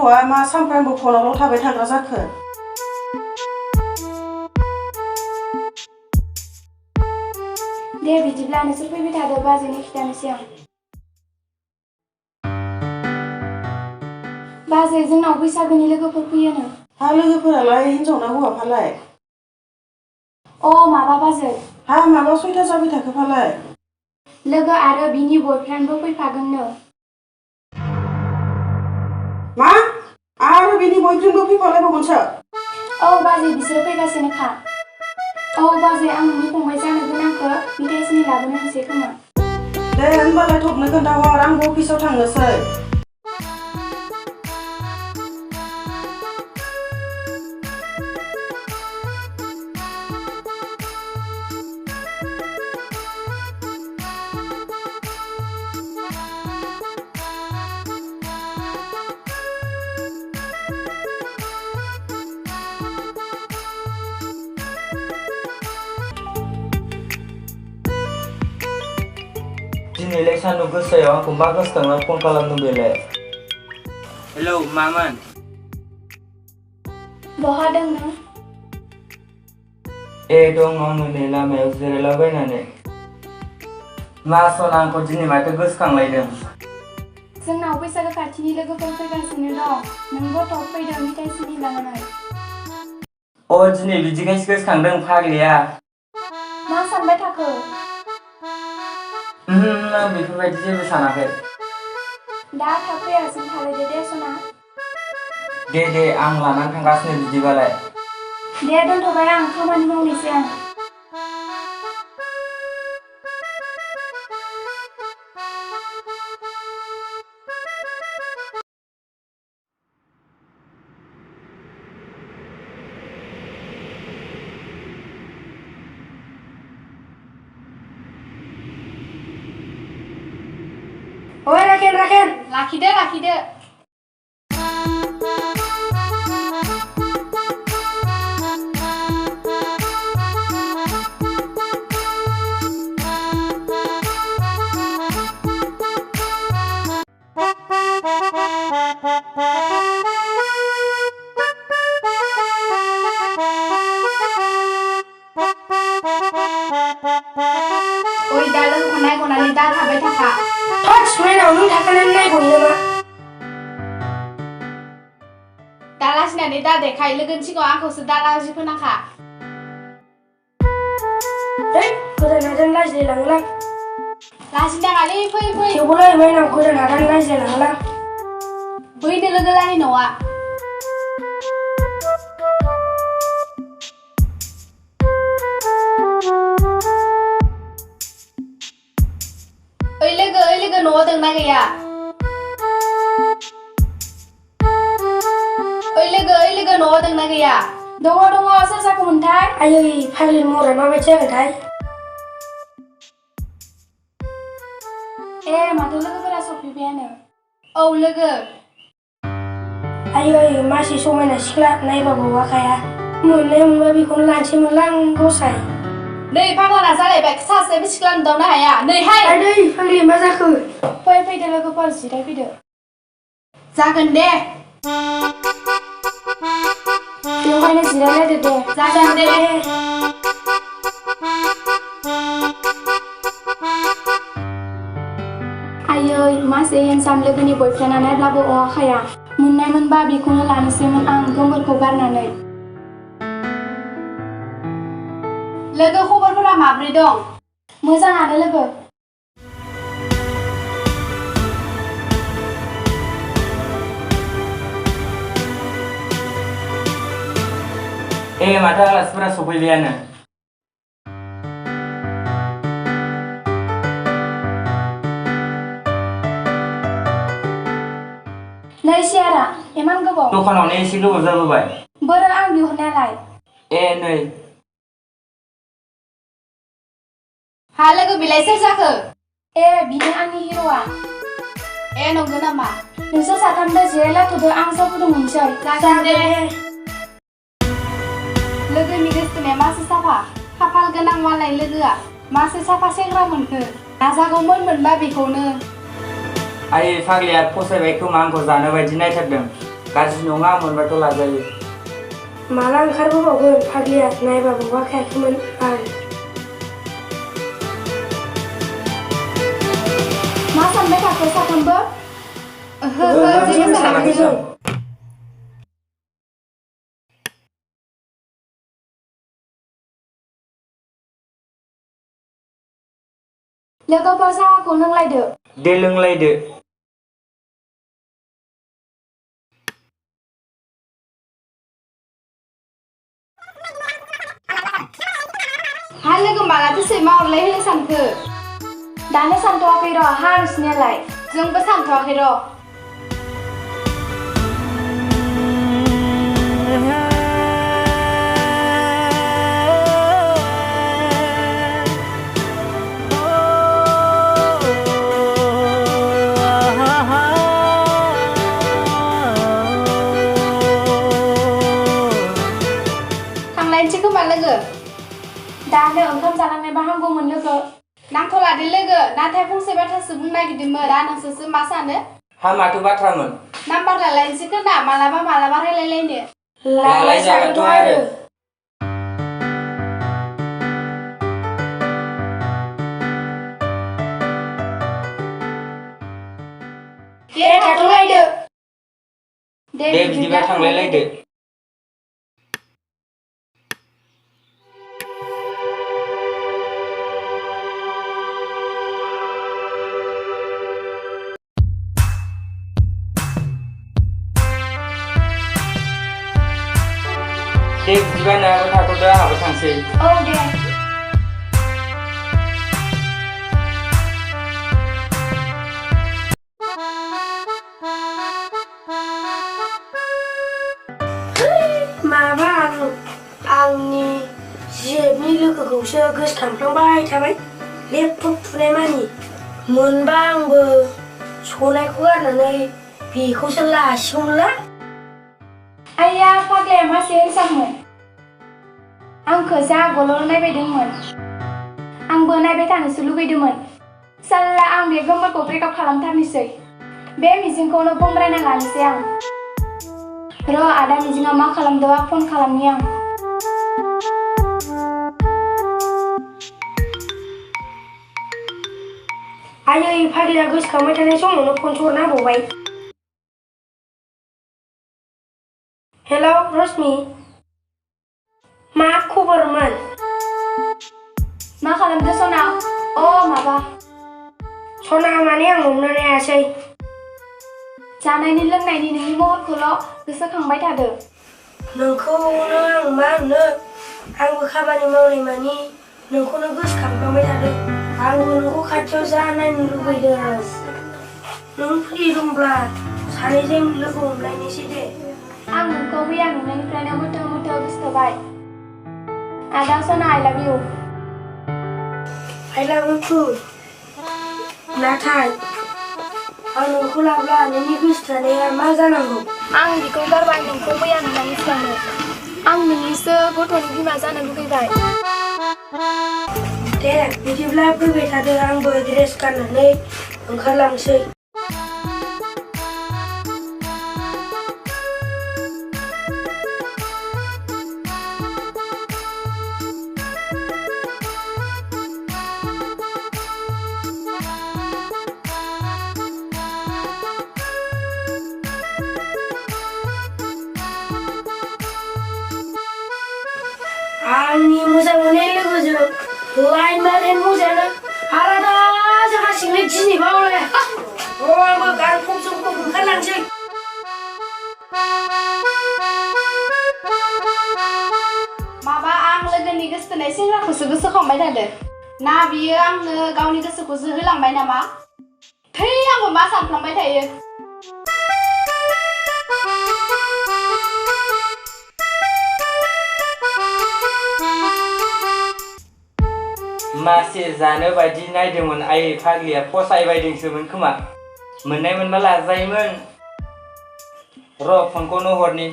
गथ'आ मा सानफ्रामबो फनावल' थाबाय थाग्रा जाखो? दे बिदिब्ला नोंसोर फैबाय थादो बाजैनो खिथानोसै आं। बाजै जोंनाव बैसागोनि लोगोफोर फैयोनो। हा लोगोफोरालाय हिनजाव ना हौवाफालाय? माबा बाजै। हा माबा सयथा जाबाय थाखो फालाय? लोगो आरो बिनि बयफ्रेन्डबो फैफागोननो। मा? आरो बिनि बयफ्रेन्डबो फैफालायबावगोनसो? बाजै बिसोरो फैगासिनोखा। बाजै आं नोंनि फंबाय जानो गोनांखौ मिथाइ सिनि लाबोनो होनोसै खोमा। दे होनबालाय थबनो खोन्थाहर, आंबो अफिसाव थांनोसै। दिनैलाय सान्दुं गोसायाव आंखौ मा गोसोखांना फन खालामदों बेलाय? हेलौ मामोन? बहा दं नों? दं आङो नै लामायाव जिरायलाबायनानै। मा सना आंखौ दिनै माथो गोसोखांलायदों? जोंनाव बैसागो खाथिनि लोगोफोर फैगासिनो दं। नोंबो थब फैदो मिथाइ सिनि लानानै। दिनै बिदिखायसो गोसोखांदों फाग्लिया। मा सानबाय थाखो? आं बेफोरबायदि जेबो सानाखै। दा थाब फैयासिनो थालायदो दे सना। दे आं लानानै थांगासिनो बिदिबालाय। दे दोनथ'बाय आं, खामानि मावनोसै आं। राखेन लाखिदो। दा लोगोखौ नायग'नानै दा थाबाय थाखा। माइनाव नों थाखानानै नायग'यो नामा? दा लाजिनानै दा देखाय, लोगोनि सिगाङाव आंखौसो दा लाजि फोनाखा। गोदानादान लाजिलायलाङोलां। लाजिनाङालै फै। थेवबोलाय माइनाव गोदानादान लाजिलायलाङोलां। बैनो लोगो लानि न'आ। ओइ लोगो न'आव दंना गैया? ओइ लोगो न'आव दंना गैया? दङ सोर जाखोमोनथाय? आयै फाग्लिनि महरा माबायदि जागोनथाय? माथो लोगोफोरा सफैबायानो। लोगो। आयै मासे समायना सिख्ला, नायबाबो अवाखाया। मोनबा बेखौनो लानोसैमोनलां गसाय। नै फाग्लाना जालायबाय, सासेबो सिख्ला नुदावनो हाया। नैहाय आदै फाग्लि मा जाखो? फैदो लोगोफोर जिरायफैदो। जागोन दे। बेवहायनो जिरायलायदो दे। जागोन दे। आयै मासे हेन्डसाम लोगोनि बयफ्रेन्डआ नायब्लाबो अहाखाया। मोननायमोनबा बेखौनो लानोसैमोन आं गोमोरखौ गारनानै। लोगो खबरफोरा माब्रै दं? मोजाङानो लोगो। माथो आलासिफोरा सफैबायानो। नै सियारा एमान गोबाव। दखानावनो एसे गोबाव जाबोबाय। बोरो आं बिहरनायालाय? नै। हा लोगो बेलाय सोर जाखो? बिनो आंनि हिर'आ। नंगौ नामा? नोंसोर साथामदो जिरायलाथ'दो, आं साहा फुदुंहैनोसै। जागोन दे। लोगोनि गोसोथोनाया मासे साफा, खाफाल गोनां मालाय लोगोआ मासे साफा सेंग्रा मोनखो। नाजागौमोन मोनबा बेखौनो। आयै फाग्लिया फसायबाय खोमा, आंखौ जानो बायदि नायथारदों। गाज्रि नङा मोनबाथ' लाजायो। माला ओंखारबोबावगोन फाग्लिया नायबाबो वाखायाखैमोन आं। मा सानबाय थाखो साथामबो? ओहो जेबो सानाखै जों। लोगोफोर साहाखौ लोंलायदो। दे लोंलायदो। हा लोगो मालाथो सैमा अरलाय होनो सानखो? दानो सानथ'वाखै र' हा नोंसिनियालाय? जोंबो सानथ'वाखै र'। थांलायनोसै खोमा लोगो। दानो ओंखाम जालांनायबा हामगौमोन लोगो। नांथ'ला दे लोगो, नाथाय फंसे बाथ्रासो बुंनो नागिरदोंमोन। दा नोंसोरसो मा सानो? हा माथो बाथ्रामोन? नाम्बार लालायनोसै खोना मालाबा रायलायलायनो। लालायजागोनथ' आरो। दे थाथ'लायदो। दे बिदिबा थांलायलायदो। दे बिदिबा नोंहाबो थाथ'दो आंहाबो थांसै। औ दे। माबा आंनि जेबनि लोगोखौसो गोसोखांफ्लांबाय थाबाय लेपटप थुनाय मानि। मोनबा आंबो सनायखौ गारनानै बेखौसो लासिगौमोनला। आइया फाग्लाया मासे हिसाबमोन। आंखौ जा गल'ल नायबायदोंमोन। आंबो नायबाय थानोसो लुगैदोंमोन। साल्ला आं बे गोमोरखौ ब्रेकआप खालामथारनोसै। बे मिजिंखौनो बंग्रायना लानोसै आं। र' आदा मिजिङा मा खालामदों फन खालामनि आं। आयै फाग्लिया गोसोखांबाय थानाय समावनो फन हरना होबावबाय। हेलौ रश्मि, मा खबरमोन? मा खालामदो सना? माबा सना माने आं हमनानै हायासै। जानायनि लोंनायनि नोंनि महरखौल' गोसोखांबाय थादो। नोंखौनो आं मा होननो, आंबो खामानि मावनाय मानि नोंखौनो गोसोखांफ्लांबाय थादो। आंबो नोंखौ खाथियाव जा नायनो लुबैदों। नों फ्रि दंब्ला सानैजों लोगो हमलायनोसै दे। आं नोंखौ मैया नुनायनिफ्रायनो मोथो गोसोथोबाय। आदा सना आइ लाभ इउ। आइ लाभ इउ टु। नाथाय आं नोंखौ लाब्ला नोंनि गोसो थानाया मा जानांगौ? आं बिखौ गारबाय नोंखौ मैया नुनायनिफ्रायनो। आं नोंनिसो गथ'नि बिमा जानो लुगैबाय। दे बिदिब्ला फैबाय थादो, आंबो ड्रेस गाननानै ओंखारलांसै। आंनि मोजां मोननाय लोगोजों लाइन मारिनाय मजायानो आलादा जागासिनो दिनैबा हले। आंबो गान खम ओंखारलांसै। माबा आं लोगोनि गोसोथोनाय सेंग्राखौसो गोसोखांबाय थादो। ना बियो आंनो गावनि गोसोखौसो होलांबाय नामा? थै आंबो मा सानफ्लांबाय थायो। मासे जानो बायदि नायदोंमोन आयै फाग्लिया फसायबायदोंसोमोन खोमा। मोननाय मोनबा लाजायोमोन। र' फनखौनो हरनि,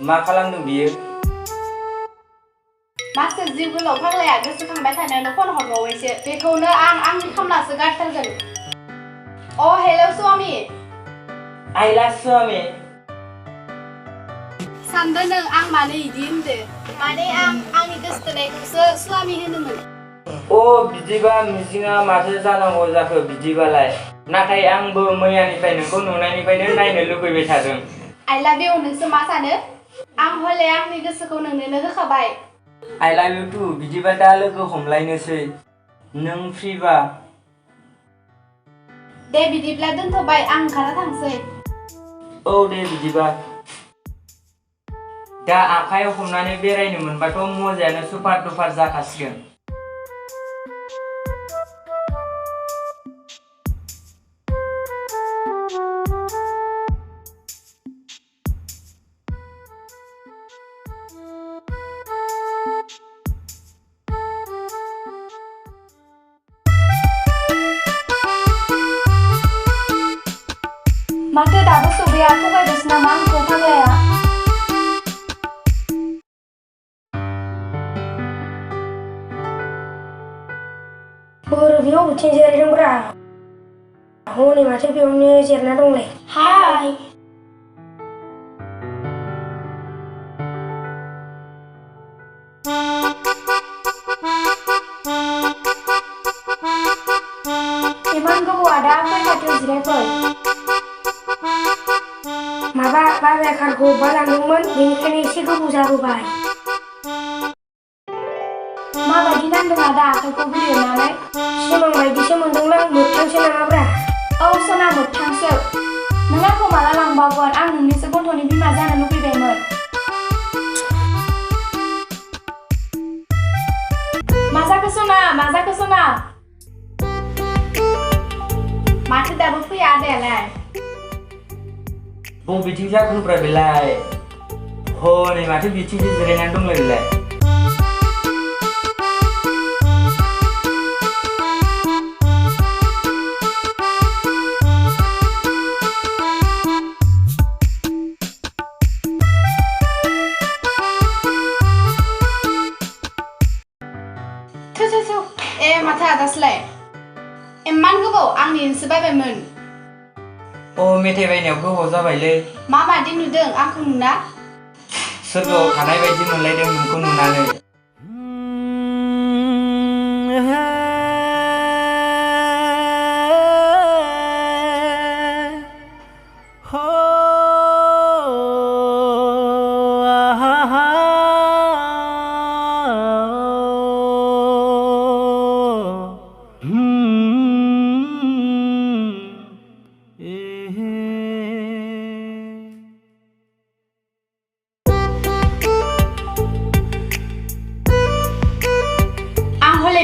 मा खालामदों बियो? मासो जिउ गोलाव फाग्लाया गोसोखांबाय थानायावनो फन हरबावबायसो। बेखौनो आंनि खामलासो गारथारगोन। हेलौ स्वामि। आइला स्वामि। सानदों नों आं मानो इदि होनदो माने आंनि गोसो थोनायखौसो स्वामी होनोमोन अ बिदिबा मिजिङा माथो जानांगौ जाखो बिदिबालाय नाथाय आंबो मैयानिफ्राय नोंखौ नुनायनिफ्रायनो नायनो लुबैबाय थादों आइ लाभ इउ नोंसो मा सानो आं हले आंनि गोसोखौ नोंनोनो होखाबाय आइ लाभ इउ टु बिदिबा दा लोगो हमलायनोसै नों फ्रिबा दे बिदिब्ला दोनथ'बाय आं ओंखारना थांसै औ दे बिदिबा दा आखायाव हमनानै बेरायनो मोनबाथ' मजायानो सुपार दुपार जाखासिगोन माथो दाबो सौफैया थगायदोंसो नामा आंखौ फाग्लाया बेयाव बबेथिं जिरायदोंब्रा हनै माथो बेयावनो जिरायना दंलाय हाय इमान गोबाव आदा फै खाथियाव जिरायफै माबा बाबाया कारखौ अबबा लांदोंमोन बेनिखायनो एसे गोबाव जाबोबाय माबायदि नांदों आदा आखाइखौ बिलिरनानै सिमां बायदिसो मोनदोंलां मोगथांसो नामाब्रा औ सना मोगथांसो नों आंखौ माला लांबावगोन आं नोंनिसो गथ'नि बिमा जानो लुबैबायमोन मा जाखो सना माथो दाबो फैया आदायालाय बबेथिं जाखोब्रा बेलाय हनै माथो बिथिंसो जिरायनानै दंलाय बेलाय ए माथो आदासलाय इमान गोबाव आं नेनोसो बायबायमोन अ मेथाइ बायनायाव गोबाव जाबायलै माबायदि नुदों आंखौ नुना सोरगोआव थानाय बायदि मोनलायदों नोंखौ नुनानै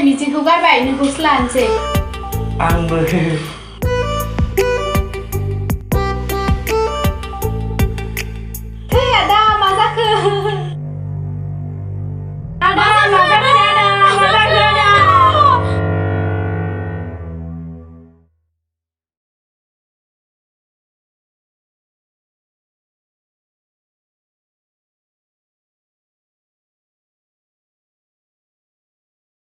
मिजिंखौ गारबाय नोंखौसो लानोसै आंबो